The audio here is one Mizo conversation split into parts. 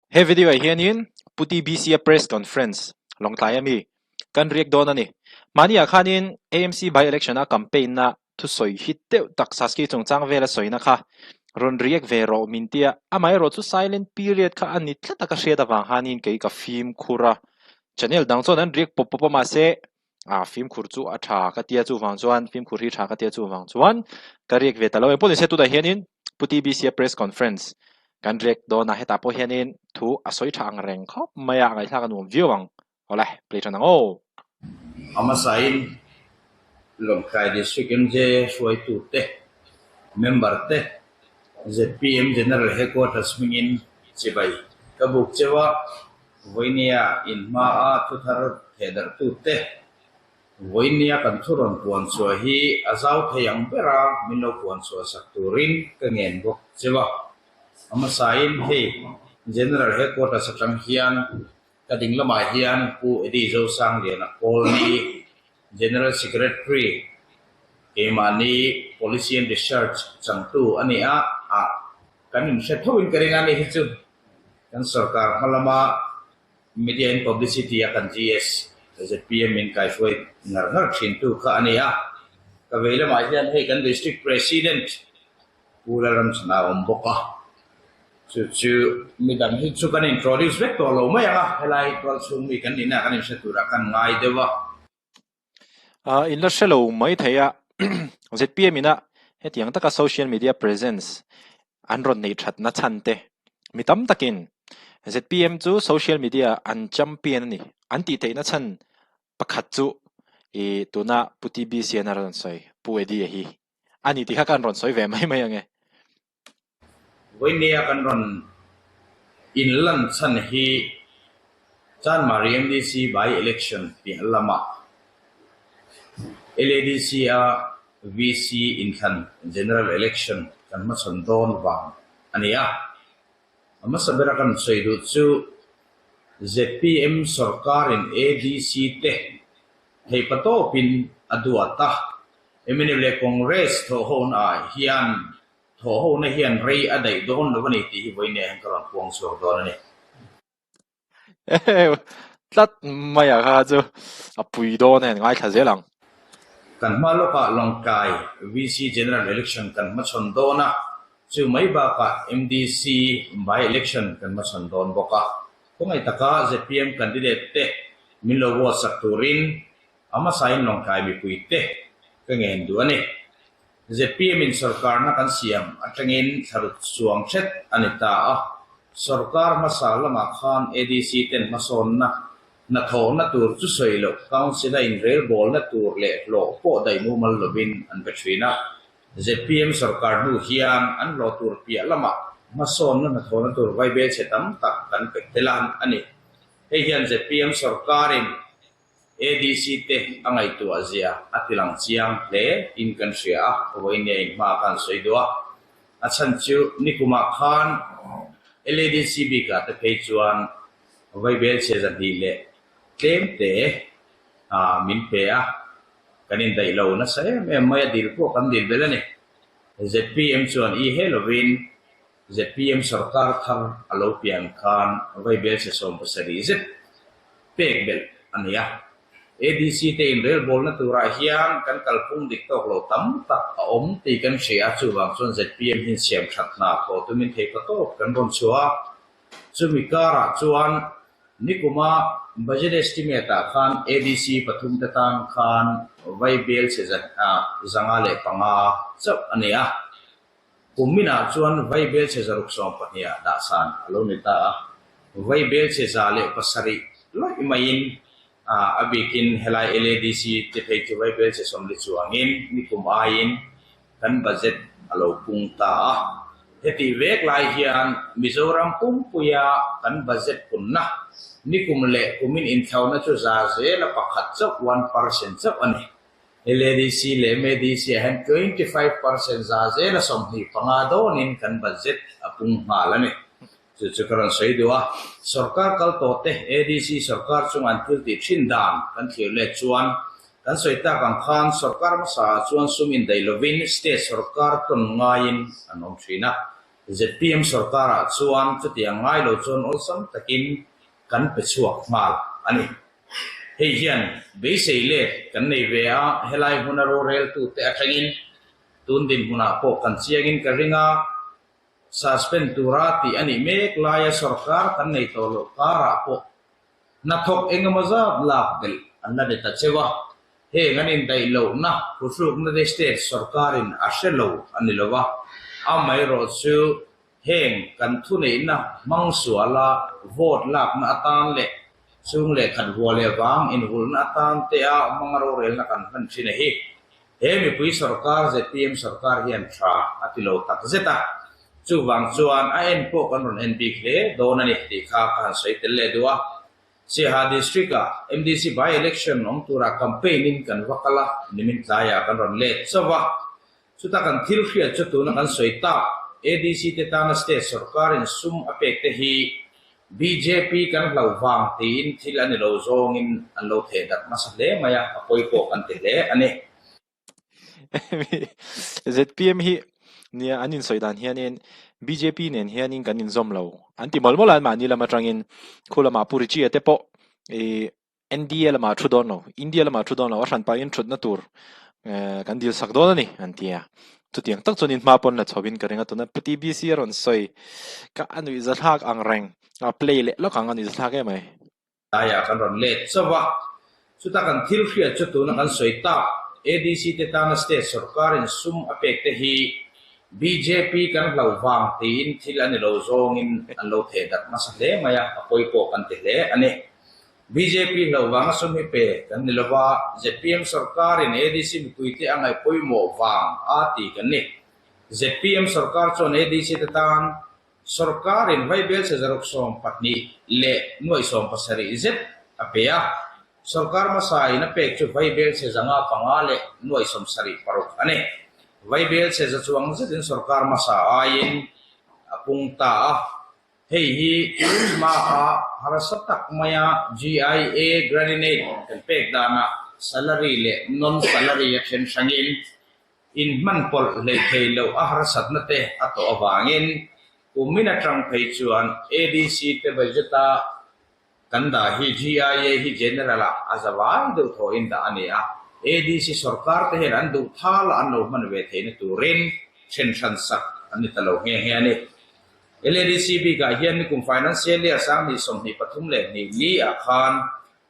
He video ah hianin Pu TBC a press conference Lawngtlai ami kan riak dawn a ni. Mahni ah khanin AMC by election a campaign na thusawi hit deuh tak Saski chungchang vela sawina kha rawn riak ve rawh min tia amaherawh chu silent period kha a ni tlat a ka hriat avang khanin kei ka fimkhur a. Channel dang chuan an riak pawp pawp a mahse ah fimkhur chu a tha ka tia chuvang chuan fimkhur hi tha ka tia chuvang chuan ka riak ve ta lo engpawh nise tunah hianin Pu TBC a press conference kan riak dawn a hetah pawh hianin thu a sawi tha ang reng khawp mai a ngaihthlak a nuam viau ang awle play tan ang aw. A hmasain Lawngtlai District MJ hruaitute, member te, zpm General Headquarters hmingin chibai ka buk cheu a. Vawinia inhmaa thuthar thehdarhtute, Vawinia kan thu rawn puan chhuah hi a zau thei ang bera min lo puan chhuah sak turin ka ngen bawk cheu a. A hmasain hei General Headquarters atang hian ka ding lamah hian Pu Eddie Zosangliana Kawlni, General Secretary, keimahni Policy and Research changtu a ni a, ah kan inhre thoin ka ring a ni hi chu. Kan sorkar hma lama Media and Publicity a kan GS, zpm min kaihruai ngar ngar thintu kha a ni a. Ka vei lamah hian hei kan District President Pu Lalramchhana a awm bawk a. Chu chu midang hi chu kan introduce vek tawh lo mai ang a, helai tualchhung mi kan nihna kan inhre turah kan ngai deuh a. Ah in la hre lo mai thei a zpm ina hetiang taka social media presence an rawn neih that na chhan te mi tam takin zpm chu social media an champion a ni an tih theih na chhan pakhat chu ih tuna Pu TBC an a rawn sawi Pu Eddie a hi a ni tih kha ka an rawn sawi ve mai mai ange. Vawinia kan rawn inlan chhan hi Chanmari MDC by election piah lamah LADC a VC inthlan general election kan hmachhawn dawn vang a ni a. A hmasa bera kan sawi duh chu zpm sorkarin ADC te theihpatawpin a duat a, mnf leh Congress thawhhonaah hian Thawhhona hian rei a daih dawn lo a ni tih hi vawiin hian ka rawn puang chhuak dawn a ni. Tlat mai a kha chu a pui dawn e, ngaithla zel ang. Kan hma lawkah Lawngtlai VC General Election kan hmachhawn dawn a, chu mai bakah MDC by election kan hmachhawn dawn bawk a. Khawngaih taka zpm candidate te min lo vote sak turin a hmasain Lawngtlai mipui te ka ngen duh a ni. Zpm in sorkarna kan siam atangin thlaruk chuang hret a ni ta a, sorkar hmasa lamah khan ADC ten hmasawnna hnathawhna tur chu sawi loh Council a inrelbawlna tur leh hlawh pawh daih mumal lovin an pe thin a. Zpm sorkar hnu hian an hlawh tur piah lamah hmasawnna hnathawhna tur vaibelchhe tam tak kan pe tel a ni. Hei hian zpm sorkarin ADC te a ngaihtuah zia a tilang chiang hle in kan hria a, vawiin in hma khan sawi duh a. A chhan chu nikumah khan LADC bikah te phei chuan vaibel chhe zahnih leh tlem te min pe a, kan indaih lo nasa em em mai a, dil pawh kan dil belh a ni. Zpm chuan i he lovin Zpm sorkar thar a lo pian khan vaibel chhe 70 zet pek belh a ni a. ADC te inrelbawlna turah hian kan kalphung dik tawk lo tam tak a awm tih kan hria a, chuvang chuan zpm hian siam that hna thawh tumin thei pa tawp kan rawn chhuah a. Chumi karah chuan nikuma budget estimate ah khan ADC pathum te tan khan vaibel chhe 505 chauh a ni a. Kum minah chuan vaibelchhe 612 ah dahsan a lo ni ta a, vaibelchhe 107 lawih maiin a bikin helai LADC te phei chu vaibelchhe 40 chuangin nikum aiin kan budget a lo pung ta a. Hetih vek lai hian Mizoram pumpuia kan budget punna nikum leh kumin inthlauna chu za zela pakhat chauh, 1%, chauh a ni. LADC leh MADC ah hian 25% za zela 25 dawnin kan budget a pung nghal a ni. Chu chu ka rawn sawi duh a, sorkar kal tawh te ADC sorkar chunga an thil tih thin dan kan thlir let chuan kan sawi tak ang khan sorkar hmasa ah chuan sum indaih lovin state sorkar tawn ngaiin an awm thin a. Zpm sorkarah chuan chutiang ngai lo chuan awlsam takin kan pe chhuak nghal a ni. Hei hian beisei let kan nei ve a, helai hmuna roreltute atangin tun dinhmunah pawh kan chiangin ka ring a, suspend tura tih a nih mek laia sorkar kan nei tawh loh karah pawh hnathawk engemaw zat lak belh an la ni ta cheu a, heng an indaih lohna phuhrukna te state sorkarin a hre lo a ni lo a, amaherawhchu Heng kan thuneihna hmang suala vote lakna atan leh chung leh khat vua leh vang inhulhna atan te a hmanga rorelna kan hman thin a hi. He mipui sorkar zpm sorkar hian tha a ti lo tak zet a, chuvang chuan a en pawh kan rawn en bik hle dawn a ni tih kha ka han sawi tel leh duh a. Siaha District ah MDC by election awm tura campaign in kan va kal a, nimin tlaiah kan rawn let chauh a. Chuta kan thil hriat chu tuna kan sawi tak ADC te tana state sorkarin sum a pek te hi bjp kan hlauh vang tiin thil a ni lo zawngin an lo theh darh nasa hle mai a, a pawi pawh kan ti hle a ni. Zpm hi nia an insawi dan hianin bjp nen hianin kan inzawm lo an ti mawlh mawlh a, anmahni lam atangin khu lamah Pu Richie-a te pawh ih NDA lamah thu dawn lo, India lamah thu dawn lo, a hran pahin thutna tur kan dil sak dawn a ni, an ti a. Chutiang tak chuan in hma pawn la chho in ka ring a, tuna Pu TBC a rawn sawi ka a nuih za thlak ang reng, a play leh lawk ang a nuih za thlak em mai. Tlaiah kan rawn let chauh a, chuta kan thil hriat chu tuna kan sawi tak ADC te tana state sorkarin sum a pek te hi bjp kan hlauh vang tiin thil a ni lo zawngin an lo theh darh nasa hle mai a, a pawi pawh kan ti hle a ni. Bjp hlauh vanga sum hi pe kan ni lova, zpm sorkarin ADC mipuite a ngaih pawimawh vang a ti kan ni. Zpm sorkar chuan ADC te tan sorkarin vaibelchhe 612 leh 7 zet a pe a, sorkar hmasa in a pek chu vaibelchhe 505 leh 76 a ni. Vaibelchhe za chuang zetin sorkar hmasa aiin a pung ta a. Hei hi hmaa harsa tak maia GIA Graninate kan pek danah salary leh non-salary a then hrangin inhman pawlh hleih thei loh a harsatna te a tawh avangin kumin atang phei chuan ADC te budget-a kan dah hi GIA hi General-ah a zavai deuh thawhin dah a ni a, ADC sorkar te hian an duh thala an lo hman ve theihna turin then hran sak an ni ta lo nghe nghe a ni. LADC bikah hian nikum Financial Year 2023 ni ah khan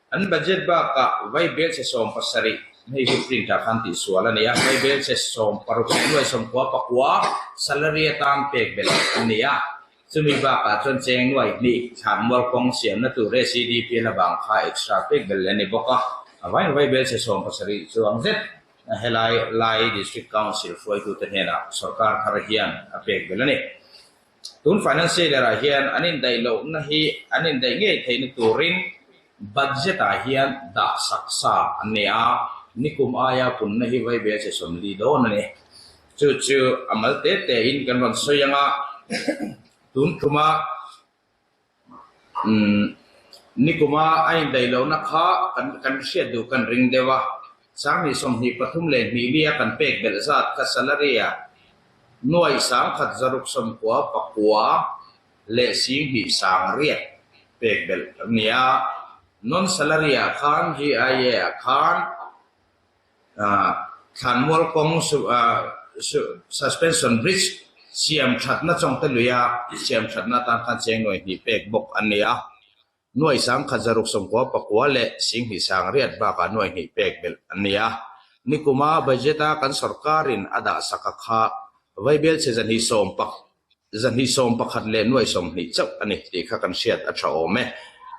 an budget bakah vaibelchhe 70, hei hi print ah khan tihsual a ni a, vaibelchhe 60 leh nuai sawmkua pakua salary atan pek belh an ni a, chumi bakah chuan cheng nuai hnih thlanmual kawng siamna tur SEDP la bang kha extra pek belh leh a ni bawk a, a vain vaibelchhe 70 chuang zet Helai Lai District Council hruaitute hnenah sorkar thar hian a pek belh a ni. Tun Financial Year-ah hian an indaih lohna hi an indaih ngei theihna turin budget-ah hian dah sak sa an nei a, nikum aia punna hi vaibel che 40 dawn a ni. Chu chu a mal te tein kan rawn sawi ang a, tun tuma Nikuma a indaih lohna kha kan hriat duh kan ring deuh a, 2023 leh hnih lia kan pek belh zat kha salary a nuaih 1699 leh 29 riat pek belh a ni a, non salary ah khan GIA ah khan Thlanmual kawng suspension bridge siam thatna chawngte luia siam thatna atan khan cheng nuai hnih pek bawk an ni a, nuai 1699 leh 28 riat bakah nuai hnih pek belh an ni a. Nikuma budget-a kan sorkarin a dah sak a kha vaibelchhe 211 leh nuai 20 chauh a ni tih kha kan hriat a tha awm e.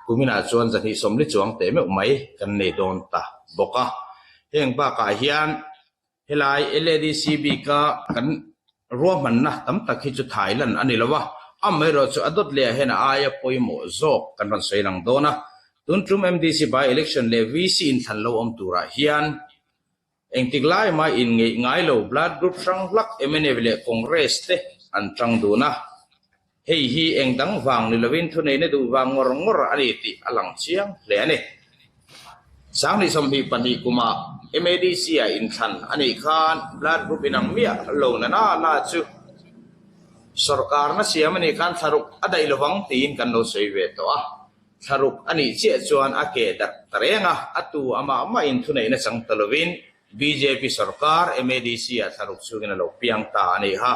Kuminah chuan 240 chuang teh meuh mai kan nei dawn ta bawk a. Heng bakah hian helai LADC bika kan ruahmanna tam tak hi chu Thailand a ni lo a, amaherawh chu a dawt lehah hian a aia pawimawh zawk kan rawn sawi lang dawn a. Tun tum MDC by election leh VC inthlan lo awm turah hian Engtik lai mah inngeih ngai lo blood group hrang hlak mnf leh Congress te an tang dun a, hei hi eng dang vang ni lovin thuneihna duh vang ngawr ngawr a ni tih a lang chiang hle a ni. 2022 kumah MADC ah inthlan a nih khan blood group inang miah lo na na na chu. Sorkarna siam a nih khan thlaruk a daih lovang tiin kan lo sawi ve tawh a. Thlaruk a nih chiah chuan a ke darh ta reng a, a tu amah mahin thuneihna chang ta lovin bjp sorkar MADC ah thlaruk chhungin a lo piang ta a ni kha.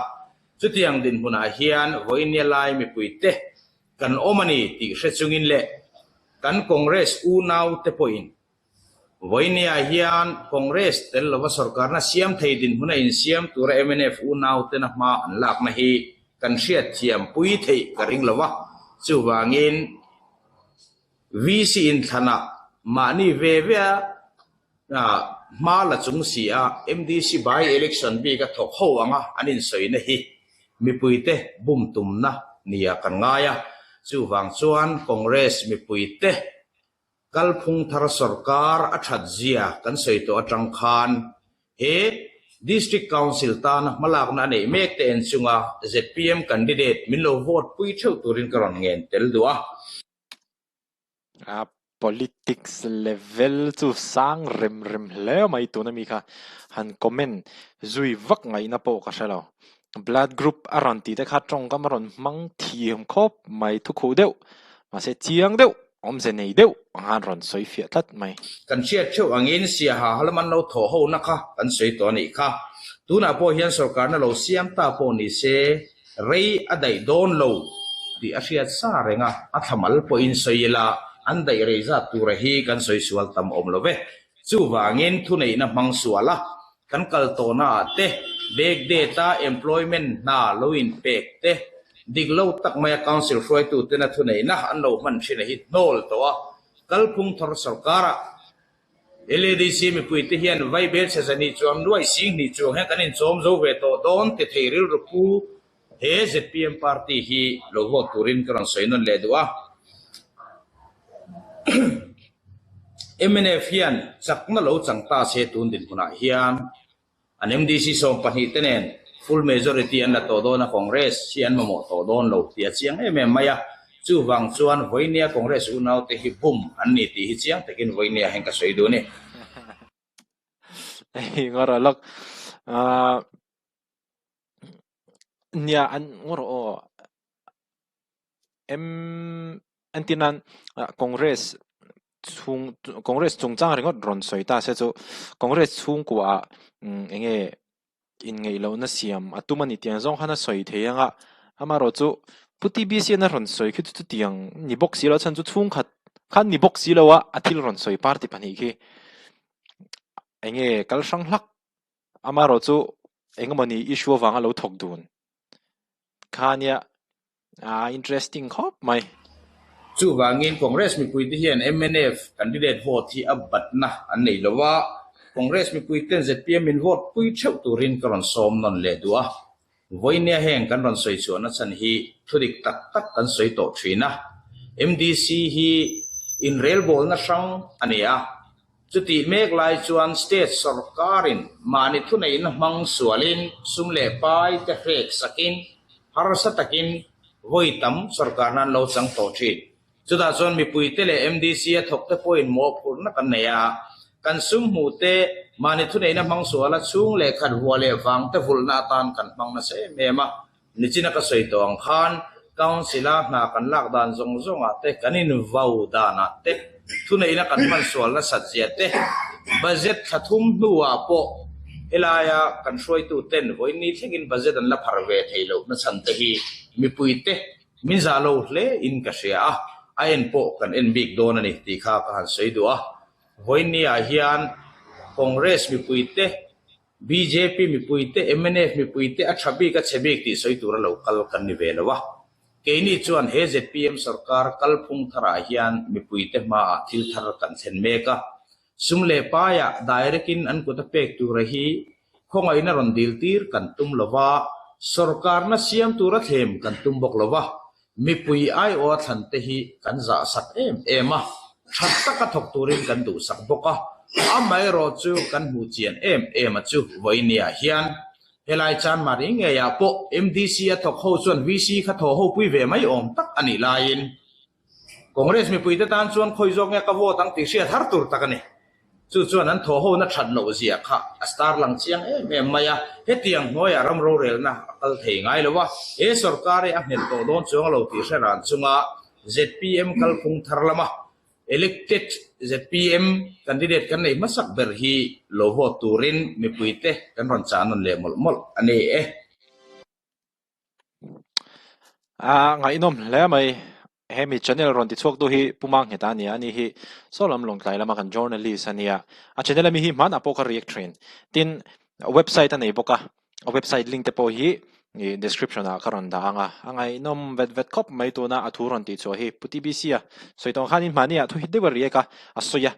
Chutiang dinhmunah hian vawinia lai mipuite kan awm a ni tih hre chungin leh kan Congress unaute pawhin Vawinia hian Congress tel lova sorkarna siam thei dinhmuna insiam tura mnf unautena hma an lakna hi kan hriatthiam pui theih ka ring lo va, chuvangin VC inthlanah mahni ve ve a hma la chung si a MDC by election bik a thawk ho anga an insawina hi mipuite bum tumna nia kan ngai a, chuvang chuan Congress mipuite Kalphung thar sorkar a that zia kan sawi tawh atang khan he District Council tana hmalakna a neih mek te en chunga zpm candidate min lo vote pui theuh turin ka rawn ngen tel duh a. A politics level chu sang rem rem hle mai tuna mi kha han comment zui vak ngaihna pawh ka hre lo. Blood group a rawn tih te kha tawngkam a rawn hmang thiam khawp mai thukhuh deuh mahse chiang deuh awmze nei deuh ang an rawn sawi fiah tlat mai. Kan hriat theuh angin Siaha halam an lo thawh ho na kha kan sawi tawh a nih kha. Tunah pawh hian sorkarna lo siam ta pawh ni se rei a daih dawn lo tih a hriat sa reng a, a thlamal pawhin sawi ila an daih rei zat tura hi kan sawi sual tam awm lo ve. Chuvangin thuneihna hmang sual a, kan kal tawhnaah te, back date-a employment hna lo inpek te, dik lo tak maia council hruaitutena thuneihna an lo hman thin a hi hnawl tawh a, kalphung thar sorkarah LADC mipuite hian vaibel chhe zahnih chuang nuai singhnih chuang hian kan inchawm zo ve tawh dawn ti thei rilru pu He zpm party hi lo vote turin ka rawn sawi nawn leh duh a. Mnf hian chakna lo chang ta se tun dinhmunah hian an MDC 12 te nen full majority an la tawh dawn a, Congress hi an mamawh tawh dawn lo tih a chiang em em mai a. Chuvang chuan vawinia Congress unaute hi bum an ni tih hi chiang takin vawinia hian ka sawi duh a ni. Hei ngawrh alak. Nia an ngaw rawh aw. M entir nan Congress chhung Congress chungchang ringawt rawn sawi ta se chu Congress chhungkua ah eng nge inngeih lohna siam a tum a ni tiang zawng khan a sawi thei ang a, amaherawh chu Pu TBC an a rawn sawi khi chu chutiang ni bawk si lo a chhan chu chhungkhat khan ni bawk si lo a, a thil rawn sawi party pahnih khi eng nge kal hrang hlak. Amaherawh chu engemawni issue avanga lo thawk dun kha ania a interesting khawp mai. Chuvangin Congress mipuite hian mnf candidate vote hi a batna an nei lo a, Congress mipuiten zpm min vote pui theuh turin ka rawn sawm nawn leh duh a. Vawinia heng kan rawn sawi chhuahna chhan hi thudik tak tak kan sawi tawh thin a, MDC hi inrelbawlna hrang a ni a, Chutih mek lai chuan state sorkarin mahni thuneihna hmang sualin sum leh pai te hrek sakin harsa takin vawi tam sorkarna an lo chang tawh thin. Chutah chuan mipuite leh MDC a thawkte pawhin mawhphurhna kan nei a, kan sum hmuhte mahni thuneihna hmang suala chhung leh khat vua leh vangte vulhna atan kan hmang nasa em em a. Nichina ka sawi tawh ang khan Council-a hna kan lak dan zawng zawngah te, kan invau danah te, thuneihna kan hman sual nasat zia te, budget thla thum hnuah pawh helaia kan hruaituten vawiin thlengin budget an la phar ve thei loh nachhan te hi mipuite min zah lo hle in ka hria a, a en pawh kan en bik dawn a ni tih kha ka han sawi duh a. Vawiinniah hian Congress mipuite Bjp mipuite, mnf mipuite a tha bik a chhe bik tih sawi tura lo kal kan ni ve lo a. Keini chuan he zpm sorkar kalphung tharah hian mipuite hmaah thil thar kan thlen mek a. Sum leh paiah direct in an kut a pek tura hi khawngaihna rawn dil tir kan tum lo va, sorkarna siam tura thlem kan tum bawk lo va. Mipui aiawha thlan te hi kan zahsak em em a, tha taka thawk turin kan duhsak bawk a, amaherawh chu kan hmuh chian em em a chu vawinia hian helai Chanmari ngeiah pawh MDC a thawk ho chuan VC kha thaw ho pui ve mai awm tak a nih laiin Congress mipuite tan chuan khawi zawk nge ka vote ang tih hriat har tur tak a ni. Chu chuan an thawhhona that loh zia kha a star lang chiang em em mai a, hetiang hnuaiah ram rorelna a kal thei ngai lo a, he sorkar hi a nghet tawh dawn chuang lo tih hre ran chunga zpm kalphung thar lama elected zpm candidate kan nei hmasak ber hi lo vote turin mipuite kan rawn chah nawn leh mawlh mawlh a ni e. A ngaihnawm hle mai. Hemi channel rawn ti chhuak tu hi Pu Mangheta a nia, ani hi saw lam Lawngtlai lama kan journalist a nia. A channel ami hi hmanah pawh ka react thin. Tin, website a nei bawk a, a website link te pawh hi description ah ka rawn dah ang a. A ngaihnawm vet vet khawp mai tuna a thu rawn tih chhuah hi Pu TBC a sawi tawh ang khanin hmani ah thu hit deuh a react a, a sawi a,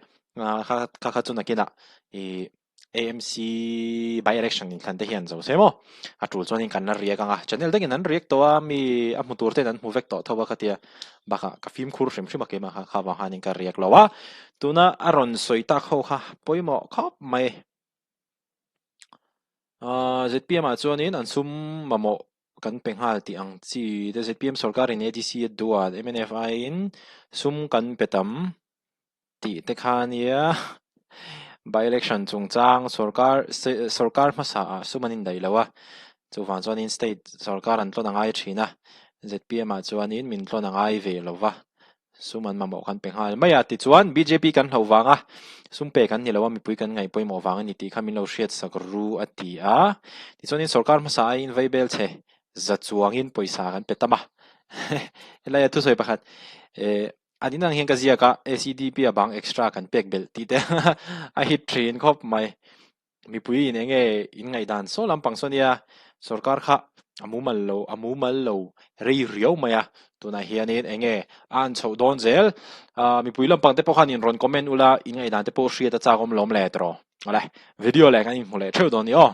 kha kha chu nakinah ih AMC by election inthlan te hian zo se maw? A tul chuanin kan la riak ang a, channel dangin an riak tawh a, mi a hmu tur ten an hmu vek tawh tho a khatia bakah ka fimkhur hrim hrim a keimah kha kha vang khanin ka riak lo a, tuna a rawn sawi tak ho kha pawimawh khawp mai. Ahh zpm ah chuanin an sum mamawh kan pe nghal tih ang chi te zpm sorkarin ADC a duat mnf aiin sum kan pe tam. Tih te kha ania by election chungchang sorkar sorkar hmasa ah sum an indaih lo a, chuvang chuanin state sorkar an tlawn a ngai thin a, zpm ah chuanin min tlawn a ngai ve lo va, sum an mamawh kan pe nghal mai a, tichuan bjp kan hlauh vang a, sum pek an ni lo a, mipui kan ngaih pawimawh vang a ni tih kha min lo hriat sak ru a ti a, tichuanin sorkar hmasa aiin vaibel che za chuangin pawisa kan pe tam a, helai a thusawi pakhat eh. An inang hian ka ziak a, ACDP a bang extra kan pek belh tih te a hit thin khawp mai. Mipui in enge in ngaihdan saw lampang saw nia, sorkar kha a mumal lo, a mumal lo rei riau mai a, tunah hianin enge a an chhoh dawn zel. Ahh mipui lampang te pawh khan in rawn comment ula, in ngaihdan te pawh hriat a chak awm lawm le tawh. Awle, video leh kan inhmu leh theuh dawn ni aw.